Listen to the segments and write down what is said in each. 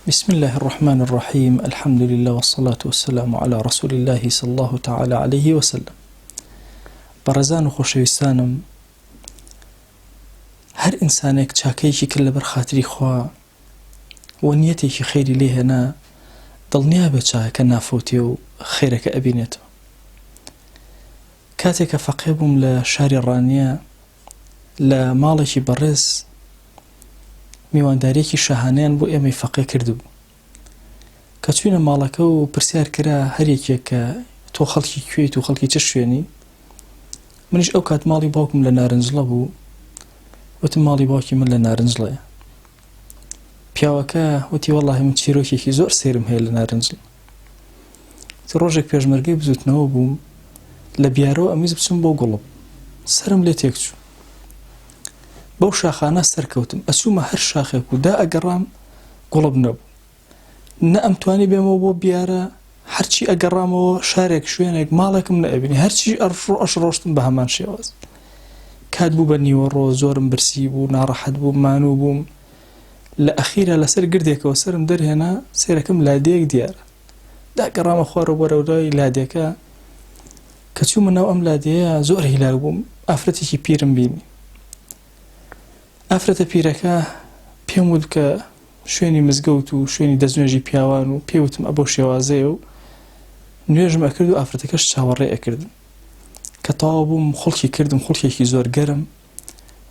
بسم اللە الرحمن الرحیم الحمد للە والصلاة والسلام علی رسول اللە صلی اللە تعالی علیه وسلم بەڕێزان و خۆشەویستانم هەر ئینسانێک چاکەیەکی کرد لەبەر خاتری خوا و نیەتێکی خێری لێ هێنا دڵنیا بێ چاکەکە نافەوتێ و خێرەکە ئەبینێتەوە. کاتێک کە فەقێ بووم لە شاری ڕانیە لە ماڵێکی بەڕێز میوانداریەکی شاهانەیان بۆ ئێمەی فەقێ کردبوو. کە چوینە ماڵەکە و پرسیار کرا هەر یەکێک کە تۆ خەڵکی کوێیت و خەڵکی چ شوێنی، منیش ئەو کات ماڵی باوکم لە نارنجڵە بوو، وتم ماڵی باوکی من لە نارنجڵەیە. پیاوەکە وتی وەڵاهی من چیرۆکێکی زۆر سەیرم هەیە لە نارنجڵ. وتی ڕۆژێک پێشمەرگەی بزوتنەوە بووم لە بیارەوە ئەمویست بچم بۆ گوڵپ سەرم لێ تێکچوو بەو شاخانە سەرکەوتم ئەچوومە هەر شاخێک و دا ئەگەڕام گوڵپ نەبوو نە ئەمتوانی بێمەوە بۆ بیارە هەرچی ئەگەڕامەوە شارێک شوێنێک ماڵێکم نەئەبینی هەرچی ئەش ڕۆشتم بە هەمان شێواز کات بوو بە نیوەڕۆ زۆرم برسی بوو ناڕەحەت بوو مانوو بووم لە ئەخیرا لەسەر گردێکەوە سەرم دەرهێنا سێرەکەم لادێیەک دیارە داگەڕامە خوارەوە بەرەو لای لادێکە کە چوومە ناو ئەم لادێیە زۆر هیلاک بووم ئافرەتێکی پیرم بینی ئافرەتە پیرەکە پێم وت کە شوێنی مزگەوت و شوێنی دەستنوێژی پیاوان و پێی وتم ئەبەو شێوازەیە و نوێژم ئەکرد و ئافرەتەکەش چاوەڕێ ئەکردم کە تەواو بووم خوڵکی کردم خوڵکێکی زۆر گەرم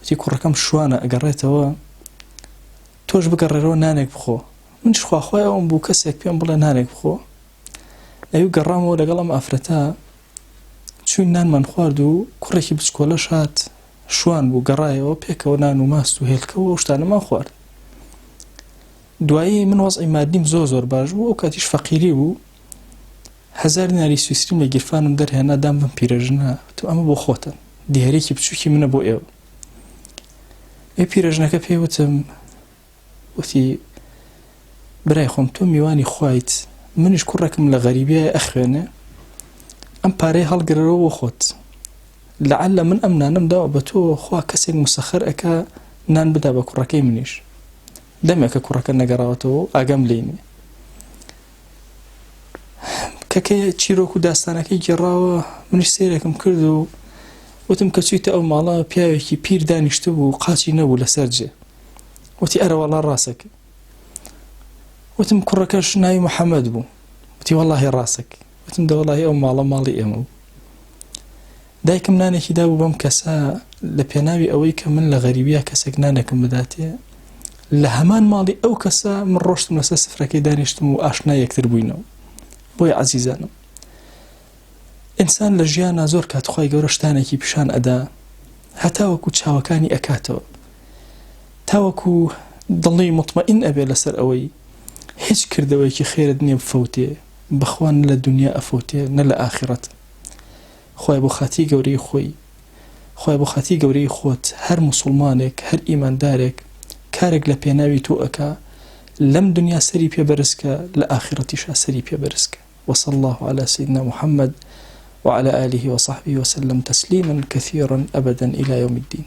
وتی کوڕەکەم شوانە ئەگەڕێتەوە تۆش بگەڕێرەوە نانێک بخۆ منیش خواخوای ئەوم بوو کەسێک پێم بڵێ نانێک بخۆ ئەوی گەڕامەوە لەگەڵ ئەم ئافرەتە چوین نانمان خوارد و کوڕێکی بچکۆلەش هات شوان بوو گەڕایەوە پێکەوە نان و ماست و هێلکە و ئەو شتانەمان خوارد دوایی من وەزعی مادیم زۆر زۆر باش بوو ئەو کاتیش فەقیری بوو هەزار دیناری سویسریم لە گیرفانم دەرهێنا دام بەم پیرەژنە وتم ئەمە بۆ خۆتە دیاریەکی بچووکی منە بۆ ئێوە ئێ پیرەژنەکە پێی وتم وتی برای خۆم تۆ میوانی خوایت منیش کوڕێکم لە غەریبیای ئەخوێنێ ئەم پارەی هەڵگرەوە بۆ خۆت لەعل من ئەم نانم داوە بە تۆ خوا کەسێک مسەخەر ئەکا نان بدا بە کوڕەکەی منیش دەمێکە کوڕەکە نەگەڕاوەتەوە ئاگام لێی نییە کە کە چیرۆک و داستانەکەی گێڕاوە منیش سەیرێکم کرد و وتم کە چوویتە ئەو ماڵە پیاوێکی پیر دانیشتبوو قاچی نەبوو لەسەر جێ وتی ئەرەوەڵا ڕاستەکەی وتم کوڕەکەش ناوی محەممەد بوو وتی وەڵاهی ڕاستەکەی وتم دەوەڵاهی ئەو ماڵە ماڵی ئێمە بوو دایکم نانێکی دابوو بەم کەسە لە پێناوی ئەوەی کە من لە غەریبیا کەسێک نانێکم بداتێ لە هەمان ماڵی ئەو کەسە من ڕۆشتم لەسەر سفرەکەی دانیشتم و ئاشنا یەکتر بووینەوە بۆیە عەزیزانم ئینسان لە ژیانا زۆر کات خوای گەورە شتانێکی پیشان ئەدا هەتاوەکو چاوەکانی ئەکاتەوە تاوەکو دڵی مطمئن ئەبێ لەسەر ئەوەی هیچ کردەوەیەکی خێرت نییە بفەوتێ بەخوا نە لە دنیا ئەفەوتێ نە لە ئاخرەت خوایە بۆ خاتری گەورەی خۆی خوایە بۆ خاتری گەورەی خۆت هەر موسوڵمانێک هەر ئیماندارێک کارێک لە پێناوی تۆ ئەکا لەم دنیا سەری پێ بەرز کە لە ئاخیڕەتیشا سەری پێ بەرز کە وصلی اللە علی سیدنا محمد وعلی آله وصحبه وسلم تسلیما کثیرا ابدا الی یوم الدین.